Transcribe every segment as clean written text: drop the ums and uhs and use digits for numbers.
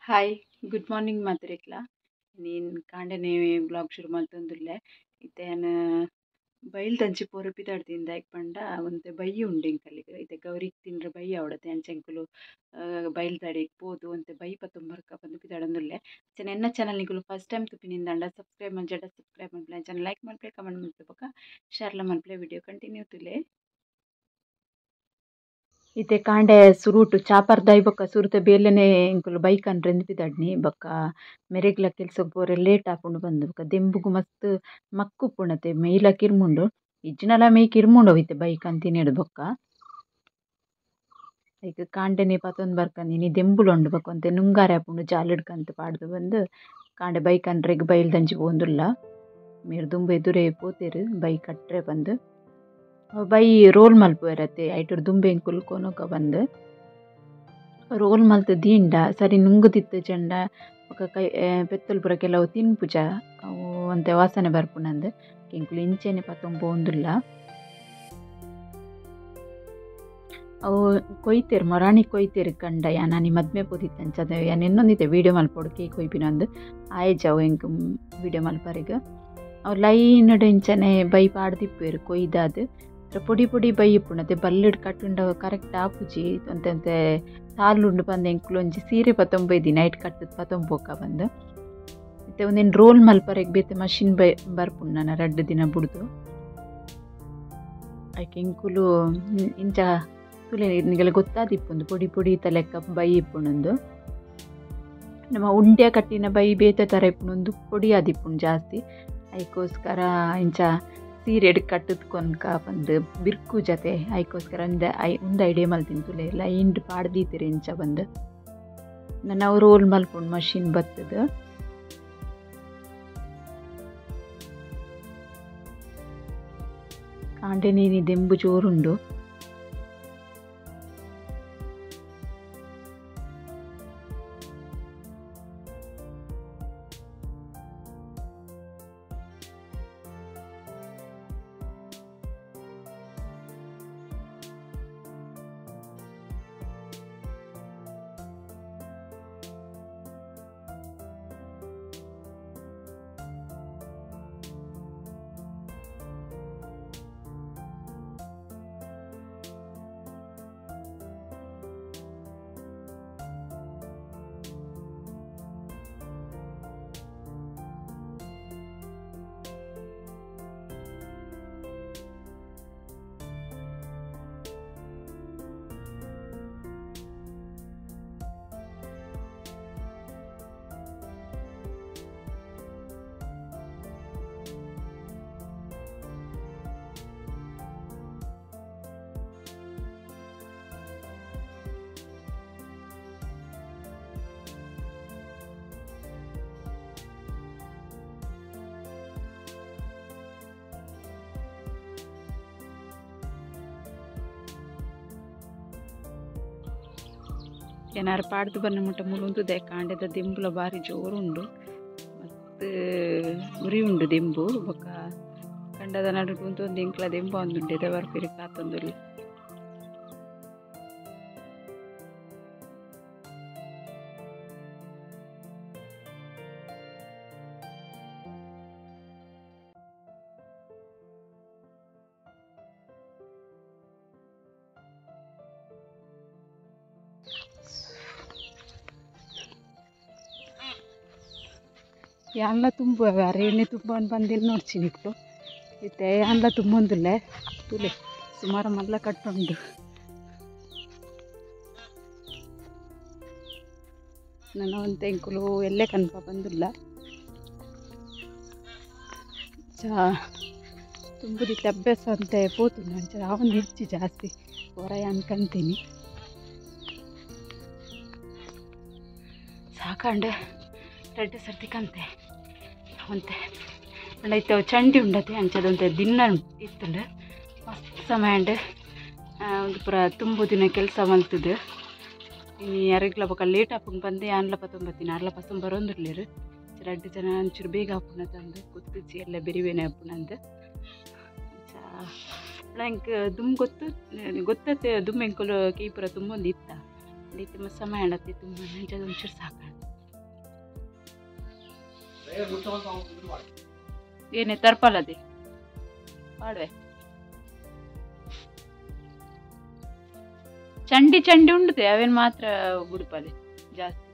Hi good morning ಮಾತರಿಕ್ಲ ನೀನು ಕಾಂಡನೆ blog ಶುರು ಮಲ್ತೊಂದುಲ್ಲೆ ಇತ್ತೆ ಯಾನ್ ಬೈಲ್ ದಂಚಿ ಪೋರೆ ಪಿದಾಡ್ದಿಂದ ಪಂಡ ಒಂತೆ ಬಯ್ಯಿ ಉಂಡು ಎಂಕಲೆಗ್ ಇತ್ತೆ ಗೌರಿಗೆ ತಿಂಡ್ರೆ ಬಯ್ಯಿ ಆವಡತೆ ಅಂಚ ಎಂಕುಲು ಬೈಲ್ ತಡೆಗ್ ಪೋದು ಒಂತೆ ಬೈ ಪತ್ತೊಂಬರ್ಕ ಬಂದು ಪಿದಾಡೊಂದುಲ್ಲೆ. ಅಂಚನೆ ಎನ್ನ ಚಾನಲ್ ನಿಕುಲು ಫಸ್ಟ್ ಟೈಮ್ ತುಪಿನಿಂದಾಂಡ ಸಬ್ಸ್ಕ್ರೈಬ್ ಮಲ್ಜಡ ಸಬ್ಸ್ಕ್ರೈಬ್ ಮಲ್ಪುಲೆ, ಅಂಚನೆ ಲೈಕ್ ಮಲ್ಪುಲೆ, ಕಮೆಂಟ್ ಮಲ್ಪುಲೆ ಬೊಕ ಶೇರ್ಲ ಮಲ್ಪುಲೆ. ವಿಡಿಯೋ ಕಂಟಿನ್ಯೂ ತುಲೆ. ಇತ್ತೆ ಕಾಂಡೆ ಸುರುಟು ಚಾಪರ್ದಾಯ್ ಬೊಕ್ಕ ಸುರುತ ಬೇಲೆನೆ ಎಂಕುಲು ಬೈಕ್ ಅಂಡ್ರೆಂದು ಪಿದಾಡ್ನಿ ಬೊಕ್ಕ ಮೆರೆಗ್ಲ ಕೆಲ್ಸಗ್ ಪೋರೆ ಲೇಟ್ ಆಪುಂಡು ಬಂದು ಬೊಕ್ಕ ದೆಂಬುಗು ಮಸ್ತ್ ಮಕ್ಕು ಉಪ್ಪುಂಡತೆ ಮೈಲ ಕಿರ್ಮುಂಡು ಇಜ್ಜಿನಲ ಮೈ ಕಿರ್ಮುಂಡು ಇತ್ತೆ ಬೈಕ್ ಅಂತಿನೇಡು ಬೊಕ್ಕ ಐಕ್ ಕಾಂಡೆನೆ ಪತೊಂದು ಬರ್ಕಂದಿನಿ ದೆಂಬುಲು ಉಂಡು ಬೊಕ್ಕ ಒಂತೆ ನುಂಗಾರೆ ಆಪುಂಡು ಜಾಲಿಡ್ಕಂತ ಪಾಡ್ದು ಬಂದು ಕಾಂಡೆ ಬೈಕ್ ಅಂಡ್ರೆಗ್ ಬೈಲ್ ದಂಚಿ ಪೋವೊಂದುಲ್ಲ. ಮೇರ್ ದುಂಬು ಎದುರೇ ಪೋತೆರ್ ಬೈಕ್ ಕಟ್ರೆ ಬಂದು ಬೈ ರೋಲ್ ಮಲ್ಪುವೆರತೆ ಐಟುಡು ದುಂಬೆ ಎಂಕುಲು ಕೊನೊಕ ಬಂದು ರೋಲ್ ಮಲ್ತ್ ದೀಂಡ ಸರಿ ನುಂಗುದಿತ್ತು ಜಂಡ ಬೊಕ ಕೈ ಪೆತ್ತೊಲು ಪೂರ ಕೆಲವು ತಿನ್ಪುಜ ಅವು ಒಂತೆ ವಾಸನೆ ಬರ್ಪುಂಡಂದು ಎಂಕುಲು ಇಂಚೆನೆ ಪತೊಂದು ಪೋವೊಂದುಲ್ಲ. ಅವು ಕೊಯ್ತೆರ್ ಮೊರಾಣಿ ಕೊಯ್ತೆರ್ ಕಂಡ ಯಾನ್ ಆನಿ ಮದ್ಮೆ ಪೋದಿತ್ತೆ ಅಂಚ ಯಾನ್ ಎನ್ನೊಂದಿತ್ತೆ ವೀಡಿಯೋ ಮಲ್ಪೊಡು ಕೇಕ್ ಕೊಯ್ಪಿನಂದು ಆಯೆಜ ಅವು ಎಂಕ್ ವೀಡಿಯೋ ಮಲ್ಪರೆಗ್. ಅವು ಲೈನ್ ಡ್ ಇಂಚನೆ ಬೈ ಪಾಡ್ದಿಪ್ಪುವೆರ್ ಕೊಯ್ದಾದ್ ಪೊಡಿ ಪೊಡಿ ಬೈ ಇಪ್ಪುಂಡು ಬಲ್ಲಿಡ್ ಕಟ್ಟುಂಡ ಕರೆಕ್ಟ್ ಆಪುಜಿ ಒಂತೆ ಒಂತೆ ಸಾಲುಂಡು ಪಂದ್ ಎಂಕುಲು ಒಂಜಿ ಸೀರೆ ಪತೊಂಬೈದಿ ನೈಟ್ ಕಟ್ಟುದು ಪತೊಂಬೊಕ ಬಂದು ಇತ್ತೆ ಒಂದೆನ್ ರೋಲ್ ಮಲ್ಪರೆಗ್ ಬೇತೆ ಮಷಿನ್ ಬೈ ಬರ್ಪುಂಡು ನನ ರಡ್ಡ್ ದಿನ ಬುಡ್ದು. ಐಕ್ ಎಂಕುಲು ಇಂಚ ತೂಲೆ ನಿಗಲ ಗೊತ್ತಾದಿಪ್ಪುಂಡು ಪೊಡಿ ಪೊಡಿ ಲೆಕ್ಕ ಬೈ ಇಪ್ಪುಂಡು. ನಮ್ಮ ಉಂಡ್ಯ ಕಟ್ಟಿನ ಬೈ ಬೇತೆ ಥರ ಇಪ್ಪುಂಡು, ಪೊಡಿ ಆದಿಪ್ಪುಂಡು ಜಾಸ್ತಿ. ಐಕೋಸ್ಕರ ಇಂಚ ಸೀರೆಡ್ ಕಟ್ಟುದು ಕೊನ್ಕ ಬಂದು ಬಿರ್ಕು ಜತೆ ಐಕೋಸ್ಕರ ಒಂದು ಒಂದು ಐಡಿಯಾ ಮಲ್ತಿನಿ ತುಲೆ ಲೈನ್ ಪಾಡ್ದೀತೆರ್ ಇಂಚ ಬಂದು ನಾವು ರೋಲ್ ಮಲ್ಪುಂಡು ಮಷಿನ್ ಬತ್ತದ. ಕಾಂಡೆ ನೀನಿ ದೆಂಬು ಜೋರುಂಡು. ಏನಾರು ಪಾಡ್ದು ಬನ್ನ ಮುಟ್ಟ ಮುಲುಂತುದೆ ಕಾಂಡೆದ ದೆಂಬುಲ ಬಾರಿ ಜೋರುಂಡು ಮತ್ತು ಉರಿ ಉಂಡು ದೆಂಬು ಬೊಕ್ಕ ಕಂಡದ ನಡುಟು ಉಂತೊಂದು ಎಂಕ್ಲ ದೆಂಬು ಒಂದುಂಡು ಎದೆ ಬರ್ಪಿರಿ ಕಾತೊಂದುಲ್ಲೆ. ಯಾನ್ಲ ತುಂಬ ಅರೇನೆ ತುಂಬ ಬಂದಿಲ್ಲ ನೋಡ್ಚಿ ನಿಕ್ಲು ಇತ್ತೆ ಯಾನ್ಲ ತುಂಬೊಂದುಲ್ಲೆ ತುಲೆ ಸುಮಾರು ಮಲ್ಲ ಕಟ್ಟುಂಡು. ನನ್ನ ಒಂತೆ ಎಂಕುಲು ಎಲ್ಲೇ ಕನ್ಪ ಬಂದುಲ್ಲ ಚಾ ತುಂಬುದಿತ್ತೆ ಅಭ್ಯಾಸ ಅಂತೆ ಪೋತುಂಡು ಅಂಚ ಆವೊಂದು ಇಜ್ಜಿ ಜಾಸ್ತಿ ಹೊರ ಅನ್ಕಂತೀನಿ ಸಾಕಂಡು ರಡ್ಡ್ ಸರ್ತಿ ಕಂತೆ ಒಂತೆ ಪಂಡ ಇತ್ತೆ ಅವು ಚಂಡಿ ಉಂಡತೆ ಅಂಚದೊಂತೆ ದಿನ ಇತ್ತುಂಡು ಮಸ್ತ್ ಸಮಯ ಉಂಡು ಒಂದು ಪೂರ ತುಂಬುದಿನ ಕೆಲಸ ಮಲ್ತುದು. ಇನಿ ಅರೆಗ್ಲ ಬೊಕ ಲೇಟ್ ಆಪುಂಡು ಬಂದು ಯಾನ್ಲ ಪತೊಂಬತ್ತಿನ ಅರ್ಲ ಪಸೊಂದು ಬರೋಂದುಲ್ಲೆರ್ ರಡ್ಡ್ ಜನ ಒಂಚೂರು ಬೇಗ ಆಪುಂಡು ತಂದು ಗೊತ್ತುಜ್ಜಿ ಎಲ್ಲ ಬೆರಿಬೇನೆ ಆಪುಂಡು ಅಂಚ ಎಂಕ್ ದುಂಬು ಗೊತ್ತು ಗೊತ್ತತ್ತೆ ದುಂಬು ಎಂಕುಲು ಕೀಪುರ ತುಂಬೊಂದು ಇತ್ತ ಇತ್ತೆ ಸಮಯ ಆಂಡತ್ತೆ ತುಂಬ ಅಂಚ ಒಂಚೂರು ಸಾಕಾಂಡ್ ಏನೇ ತರ್ಪಲ್ಲದೆ ಪಾಡುವೆ ಚಂಡಿ ಚಂಡಿ ಉಂಡುತ್ತೆ ಅವೇನು ಮಾತ್ರ ಬುಡುಪಲೆ ಜಾಸ್ತಿ.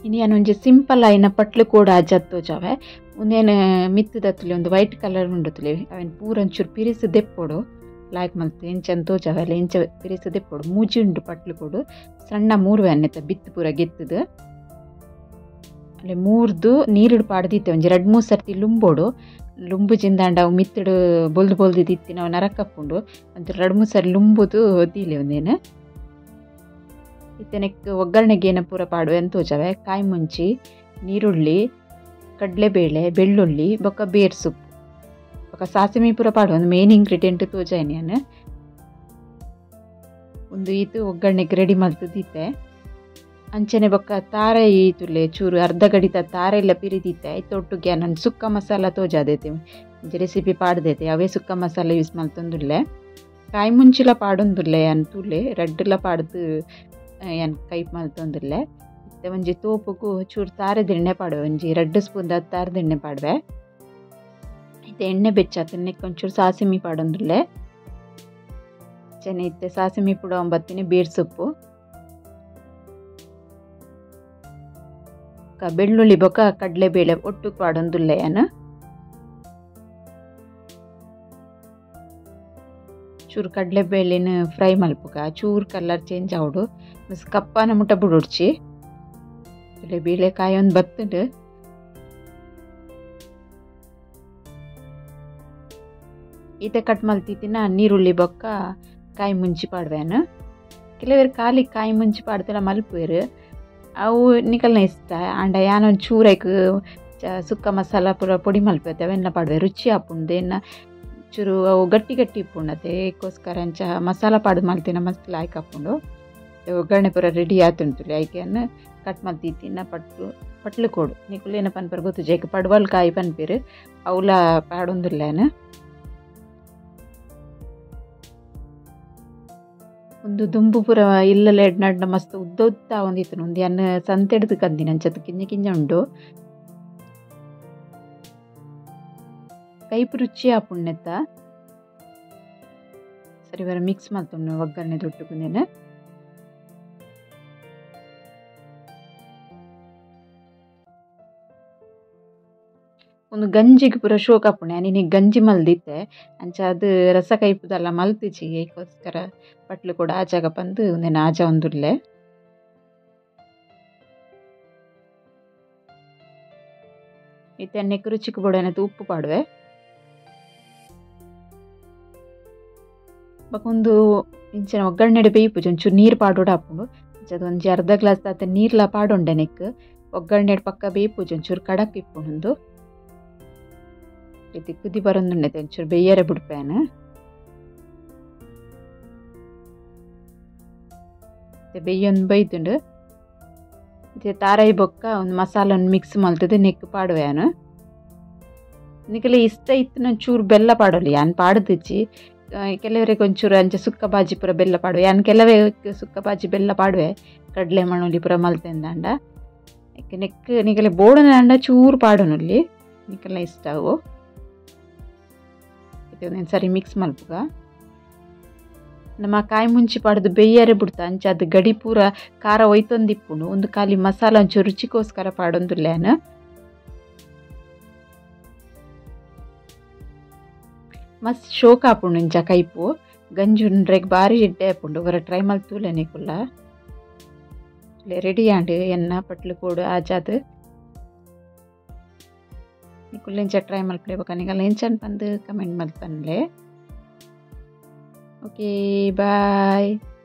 ಇನಿ ಒಂಜಿ ಸಿಂಪಲ್ ಆಯಿನ ಪಟ್ಲು ಕೂಡ ಅಜ್ಜತ್ತೋಜಾವೆ ಉಂದೇನು ಮಿತ್ತದತ್ತುಲಿ ಒಂದು ವೈಟ್ ಕಲರ್ ಉಂಡುತ್ತಲೆ ಅವೇನು ಪೂರ ಒಂಚೂರು ಪಿರಿಸು ದೆಪ್ಪೊಡು ಲಾಯ್ಕ್ ಮಲ್ತು ಎಂಚ ತೋಜಾವೆ ಅಲ್ಲ ಎಂಚ ಪಿರಿಸು ದೆಪ್ಪೊಡು ಮೂಜಿ ಉಂಡು ಪಟ್ಲು ಕೊಡು ಸಣ್ಣ ಮೂರುವೆ ಅನ್ನೆತ್ತ ಬಿತ್ತು ಪೂರ ಗೆತ್ತದು ಅಲ್ಲಿ ಮೂರ್ದು ನೀರುಡು ಪಾಡ್ದಿತ್ತೆ ಒಂಜಿ ರಡ್ಡ್ ಮೂರು ಸರ್ತಿ ಲುಂಬೋಡು ಲುಂಬು ಜಿಂದಾಂಡ ಅವು ಮಿತ್ತಡು ಬೊಲ್ದು ಬೊಲ್ದು ದಿತ್ತಿ ನಾವು ನರಕಪ್ಪುಂಡು ಅಂತ ರಡ್ಡ್ ಮೂರು ಸರಿ ಲುಂಬುದು ದೀಲೆ ಒಂದೇನು. ಇತ್ತನೆಕ್ ಒಗ್ಗರಣೆಗೆ ಏನ ಪೂರ ಪಾಡುವೆ ಅಂತ ತೋಜಾವೆ ಕಾಯಿ ಮುಂಚಿ ನೀರುಳ್ಳಿ ಕಡಲೆಬೇಳೆ ಬೆಳ್ಳುಳ್ಳಿ ಬೊಕ್ಕ ಬೇರ್ ಸೊಪ್ಪು ಬೊಕ್ಕ ಸಾಸಿಮೆ ಪೂರ ಪಾಡುವೆ ಒಂದು ಮೇನ್ ಇಂಗ್ರೀಡಿಯೆಂಟ್ ತೋಜಾಯಿನಿ ನಾನು. ಒಂದು ಈತು ಒಗ್ಗರಣೆಗೆ ರೆಡಿ ಮಲ್ತದಿತ್ತೆ ಅಂಚನೆ ಬೊಕ್ಕ ತಾರೆ ಈತುಲೆ ಚೂರು ಅರ್ಧ ಗಡಿತ ತಾರೆ ಎಲ್ಲ ಪಿರಿದಿತ್ತೆ ಐತೊಟ್ಟುಗೆ ನಾನು ಸುಕ್ಕ ಮಸಾಲ ತೋಜಾದೈತೆ ರೆಸಿಪಿ ಪಾಡ್ದೈತೆ ಅವೇ ಸುಕ್ಕ ಮಸಾಲ ಯೂಸ್ ಮಲ್ತೊಂದುಲ್ಲೆ ಕಾಯಿ ಮುಂಚಿಲ ಪಾಡೊಂದುಲ್ಲೆ ಅಂತುಲ್ಲೆ ರಡ್ಡುಲ ಪಾಡ್ದು ಏನು ಕೈಪ್ ಮಲ್ತೊಂದುಲ್ಲೆ. ಇತ್ತೆ ಒಂಜಿ ತೋಪುಗು ಚೂರು ತಾರೆದ ಎಣ್ಣೆ ಪಾಡುವೆ ಒಂಜಿ ರಡ್ಡು ಸ್ಪೂನ್ ತಾರೆದ ಎಣ್ಣೆ ಪಾಡುವೆ. ಇತ್ತೆ ಎಣ್ಣೆ ಬೆಚ್ಚಾತ ನೆಕ್ ಒಂಚೂರು ಸಾಸಿಮೆ ಪಾಡೊಂದುಲ್ಲೆ ಚೆನ್ನ ಇತ್ತೆ ಸಾಸಿಮೆ ಪುಡ ಒಂಬತ್ತಿನಿ ಬೇರ್ ಸೊಪ್ಪು ಬೆಳ್ಳುಳ್ಳಿ ಬೊಕ್ಕ ಕಡಲೆಬೇಳೆ ಒಟ್ಟು ಪಾಡೊಂದುಲ್ಲೆ ಏನು ಚೂರು ಕಡಲೆಬೇಳೆನ ಫ್ರೈ ಮಲ್ಪುಗ ಚೂರು ಕಲರ್ ಚೇಂಜ್ ಆವಡು ಮಸ್ ಕಪ್ಪನ ಮುಟ್ಟ ಬುಡುಡ್ಚಿ ಬೇಳೆಕಾಯಿ ಒಂದು ಬತ್ತುಂಡು. ಈತ ಕಟ್ ಮಲ್ತಿತ್ತಿನ ನೀರುಳ್ಳಿ ಬೊಕ್ಕ ಕಾಯಿ ಮುಂಚಿ ಪಾಡುವೆನು. ಕೆಲವರು ಖಾಲಿ ಕಾಯಿ ಮುಂಚಿ ಪಾಡ್ತಿಲ್ಲ ಮಲ್ಪುವೆರು ಅವು ನಿಕಲ್ನ ಇಷ್ಟ ಆಂಡ ಯಾನೊಂದು ಚೂರೈಕ್ ಸುಕ್ಕ ಮಸಾಲ ಪೂರ ಪೊಡಿ ಮಲ್ಪುವೆ ಅವೆಲ್ಲ ಪಾಡುವೆ ರುಚಿ ಆಪುಂಡು ಎನ್ನ ಚೂರು ಅವು ಗಟ್ಟಿ ಗಟ್ಟಿ ಇಪ್ಪುಂಡತೆ ಏಕೋಸ್ಕರ ಅಂಚ ಮಸಾಲ ಪಾಡು ಮಲ್ತಿನ ಮಸ್ತ್ ಲಾಯ್ಕ್ ಆಪುಂಡು. ಒಗ್ಗರಣೆ ಪೂರ ರೆಡಿ ಆತುಂಟುಲಿ ಐಕೆಯನ್ನು ಕಟ್ ಮಲ್ತಿತ್ತಿನ ಪಟ್ಲು ಪಟ್ಲು ಕೊಡು ನಿಕುಲು ಏನ ಪನ್ಪರ್ ಗೊತ್ತುಜಿ ಐಕ್ ಪಡ್ವಲ್ ಕಾಯಿ ಪನ್ಪೆರು ಅವುಲ ಪಾಡೊಂದುಲ್ಲೇನು. ಒಂದು ದುಂಬು ಪೂರ ಇಲ್ಲಲ ಎಡ್ನಡ್ನ ಮಸ್ತ್ ಉದ್ದ ಉದ್ದ ಒಂದಿತ್ತು ಒಂದು ಅನ್ನ ಸಂತೆಡ್ದು ಕಂದಿನ ಅಂಚತ್ತು ಕಿಂಜ ಕಿಂಜ ಉಂಡು ಕೈಪು ರುಚಿ ಆಪುಂಡೆತ್ತ ಸರಿ ಬರ ಮಿಕ್ಸ್ ಮಲ್ತುಂಡು ಒಗ್ಗರಣೆ ದೊಟ್ಟುಕುಂದೇನೆ. ಒಂದು ಗಂಜಿಗೆ ಪೂರ ಶೋಕ ಆಪುಂಡು ನೀನು ಗಂಜಿ ಮಲ್ದಿತ್ತೆ ಅಂಚ ಅದು ರಸ ಕೈಪುದಲ್ಲ ಮಲ್ತಿಜಿ ಏಕೋಸ್ಕರ ಪಟ್ಲು ಕೂಡ ಆಜಾಗ ಬಂದು ಒಂದೇನು ಆಜ ಒಂದುರ್ಲೆ. ಇತ್ತೆ ನೆಕ್ ರುಚಿಗೆ ಬೋಡೇನದು ಉಪ್ಪು ಪಾಡುವೆ ಒಂದು ಇಂಚಿನ ಒಗ್ಗರಣೆ ಬೇಯಿಪುಜಿ ಒಂಚೂರು ನೀರು ಪಾಡೋಡು ಆಪುಂಡು ಅದು ಒಂಜಿ ಅರ್ಧ ಗ್ಲಾಸ್ ತಾತ ನೀರ್ಲ ಪಾಡೊಂಡೆ ನೆಕ್ ಒಗ್ಗರಣೆ ಪಕ್ಕ ಬೇಯಿಪುಜಿ ಒಂಚೂರು ಕಡಕ್ ಇಪ್ಪುಂಡು ಇತ್ತೆ ಕುದಿ ಬರೊಂದುಂಡೈತೆ ಒಂಚೂರು ಬೇಯರೆ ಬುಡ್ಪೇನ. ಬೇಯೊಂದು ಬೈದುಂಡು ಇತ್ತೆ ತಾರಾಯಿ ಬೊಕ್ಕ ಒಂದು ಮಸಾಲ ಮಿಕ್ಸ್ ಮಲ್ತದೆ ನೆಕ್ ಪಾಡುವೆನು. ನಿಕಲೆ ಇಷ್ಟ ಇತ್ತು ಚೂರು ಬೆಲ್ಲ ಪಾಡೋಲಿ ಯಾನ್ ಪಾಡ್ದಿಜ್ಜಿ ಕೆಲವರಿಗೆ ಒಂಚೂರು ಅಂಚ ಸುಕ್ಕ ಬಾಜಿ ಪೂರ ಬೆಲ್ಲ ಪಾಡುವೆ ಯಾನ್ ಕೆಲವೇ ಸುಕ್ಕ ಬಾಜಿ ಬೆಲ್ಲ ಪಾಡುವೆ ಕಡಲೆ ಮಣೋಲಿ ಪೂರ ಮಲ್ತೆಂದಾಂಡ ನೆಕ್ ನಿಕಲೆ ಬೋಡನ ಚೂರು ಪಾಡೋನಲ್ಲಿ ನಿಕಲ್ನ ಇಷ್ಟ ಅವು. ಒಂದೊಂದು ಸರಿ ಮಿಕ್ಸ್ ಮಲ್ಪುಗ ನಮ್ಮ ಕಾಯಿ ಮುಂಚಿ ಪಾಡ್ದು ಬೇಯರೆ ಬಿಡ್ತ ಅಂಚ ಅದು ಗಡಿ ಪೂರ ಖಾರ ಒಯ್ತೊಂದಿಪ್ಪುಂಡು ಒಂದು ಖಾಲಿ ಮಸಾಲ ಒಂಚೂರು ರುಚಿಗೋಸ್ಕರ ಪಾಡೊಂದುಲ್ಲೇನು. ಮಸ್ತ್ ಶೋಕ ಆಪುಂಡು ಇಂಚ ಕೈಪು ಗಂಜಿ ಉಂಡ್ರೆಗ್ ಬಾರಿ ಎಡ್ಡೆ ಆಪುಂಡು ಹೊರ ಟ್ರೈ ಮಲ್ತೂಲೆ ನಿಕುಲ್ಲ ರೆಡಿ ಆಂಡ್ ಎನ್ನ ಪಟ್ಲು ಕೋಡು ಆಜಾದ್. ನಿಕುಲು ಇಂಚ ಟ್ರೈ ಮಲ್ಪಲೆ ಬೊಕ ನಿಕಲ್ನ ಎಂಚನ್ ಪಂದ್ ಕಮೆಂಟ್ ಮಲ್ಪನ್ಲೆ. Okay bye.